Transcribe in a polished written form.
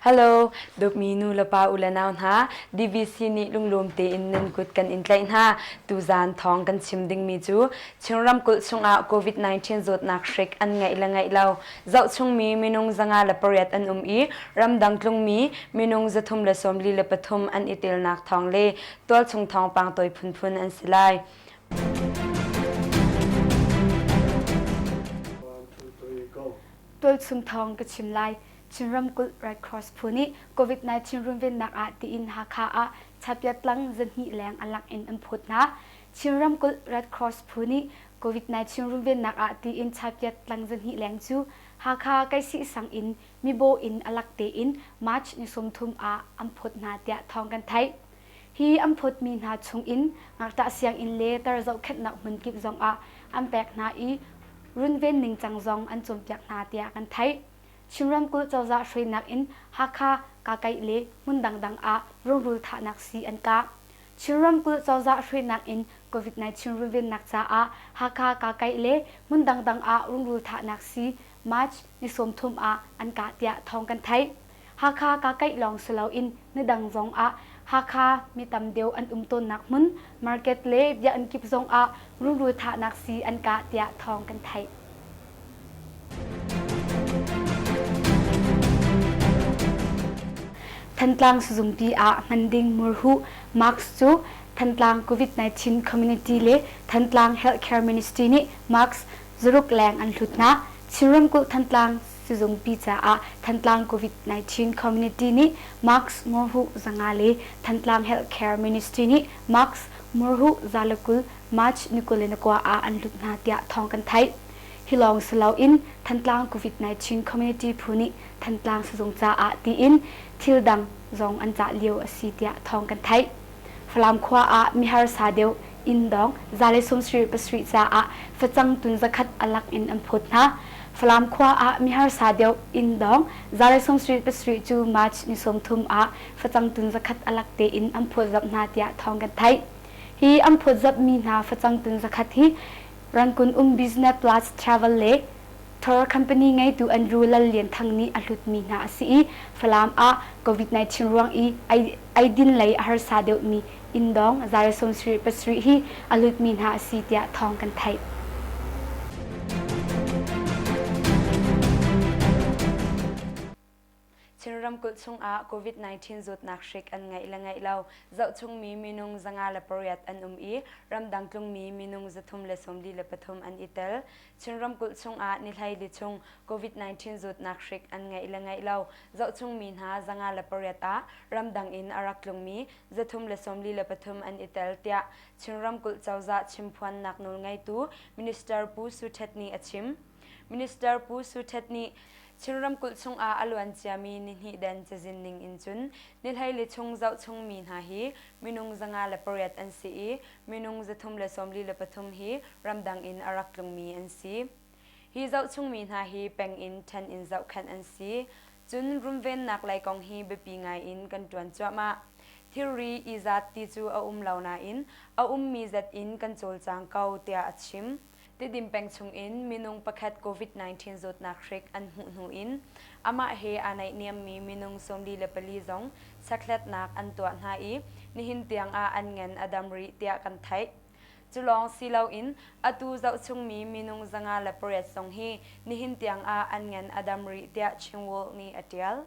Hello, dawtmi nu le pa u le nau hna, DVC nih lunglawm tein nan kut kan in tlaih hna. Tuzaan thawng kan chim dingmi cu Chin ramkulh chungah COVID-19 zawtnak hrik an ngeih le ngeih lo zohchungmi minung 508 an um i ramdang tlungmi minung 343 an i telnak thawng le tualchung thawngpang tawi phunphun an si lai. Tualchung thawng ka chim lai. Chin ramkulh Red Cross phu nih COVID-19 runvennak ah tiin Hakha ah chapiat tlang zahnih leng a lak in an phawt hna. Chin ramkulh Red Cross phu nih COVID-19 runvennak ah tiin chapiat tlang zahnih leng cu Hakha Kaisih sang in mibaw in a lak tein March ni 30 ah an phawt hna tiah thawng kan theih. Hi an phawtmi hna chung in ngakṭah sianginn le tar zohkhenhnak hmun kip zong ah an pek hna i runven ningcang zong an cawnpiak hna tiah kan theih. Chin ramkulh cozah hruainak in Hakha, Kakaih le hmun dangdang ah rungrul thahnak sii an kah. Chin ramkulh cozah hruainak in COVID-19 runvennak caah Hakha, Kakaih le hmun dangdang ah rungrul thahnak sii March ni 30 ah an kah tiah thawng kan theih. Hakha Kakaih lawng si loin nidang zong ah Hakha mi tam deuh an um tawnnak hmun market le biakinn kip zong ah rungrul thahnak sii an kah tiah thawng kan theih. Thantlang sizungpi ah hman ding murhuh mask cu Thantlang COVID-19 community le Thantlang Healthcare Ministry nih mask zaruk leng an hlut hna. Chin ramkulh Thantlang sizungpi caah Thantlang COVID-19 community nih mask murhuh 500 le Thantlang Healthcare Ministry nih mask murhuh 120 March ni 29 ah an hlut hna tiah thawng kan theih. Hi lawng si loin Thantlang COVID-19 community phu nih Thantlang sizung caah tiin thil dang zong an cah lio a si tiah thawng kan theih. Falam khua ah miharsa deuh inn dawng 177 caah facang tun zakhat a lak in an phawt hna. Falam khua ah miharsa deuh inn dawng 177 cu March ni 30 ah facang tun zakhat a lak tein an phawtzamh hna tiah thawng kan theih. Hi an phawtzamhmi hna facang tun zakhat hi Rangkun um Business Plus Travel le Tour company ngeitu Andrew Lal Lian Thang nih a hlutmi hna a si i Falam ah COVID-19 ruang i eidin lei a harsa deuhmi inn dawng 177 hi a hlutmi hna a si tiah thawng kan theih. Chin ramkulh chungah COVID-19 zawtnak hrik an ngeih le ngeih lo zohchungmi minung 508 an um i ramdang tlungmi minung 343 an i tel. Chin ramkulh chungah ni hleili chung COVID-19 zawtnak hrik an ngeih le ngeih lo zohchungmi hna 508 ah ramdang in a rak tlungmi 343 an i tel tiah Chin ramkulh cozah chimphuannak nawlngeitu Minister Pu Su Htet nih a chim. Minister Pu Su Htet nih Chin ramkulh chungah a luan ciami nihnih den cazin ning in cun ni hleili chung zohchungmi hna hi minung 508 an si i minung 343 hi ramdang in a rak tlungmi an si. Hi zohchungmi hna hi peng in ṭhen in zohkhenh an si. Cun runvennak lei kong hi biapi ngai in kan ṭuan cuahmah. Thilri i zat ti cu a um lo nain a ummi zat in kan cawlcang ko tiah a chim. Tidim peng chungin minung pakhat COVID-19 zawtnak hrik an hmuh hnu in amah he aa naihniammi minung 44 zong chekhlatnak an tuah hna i nihin tiang ah an ngan a dam rih tiah kan theih. Cu lawng si loin atu zohchungmi minung 508 zong hi nihin tiang ah an ngan a dam rih tiah Chin World nih a ṭial.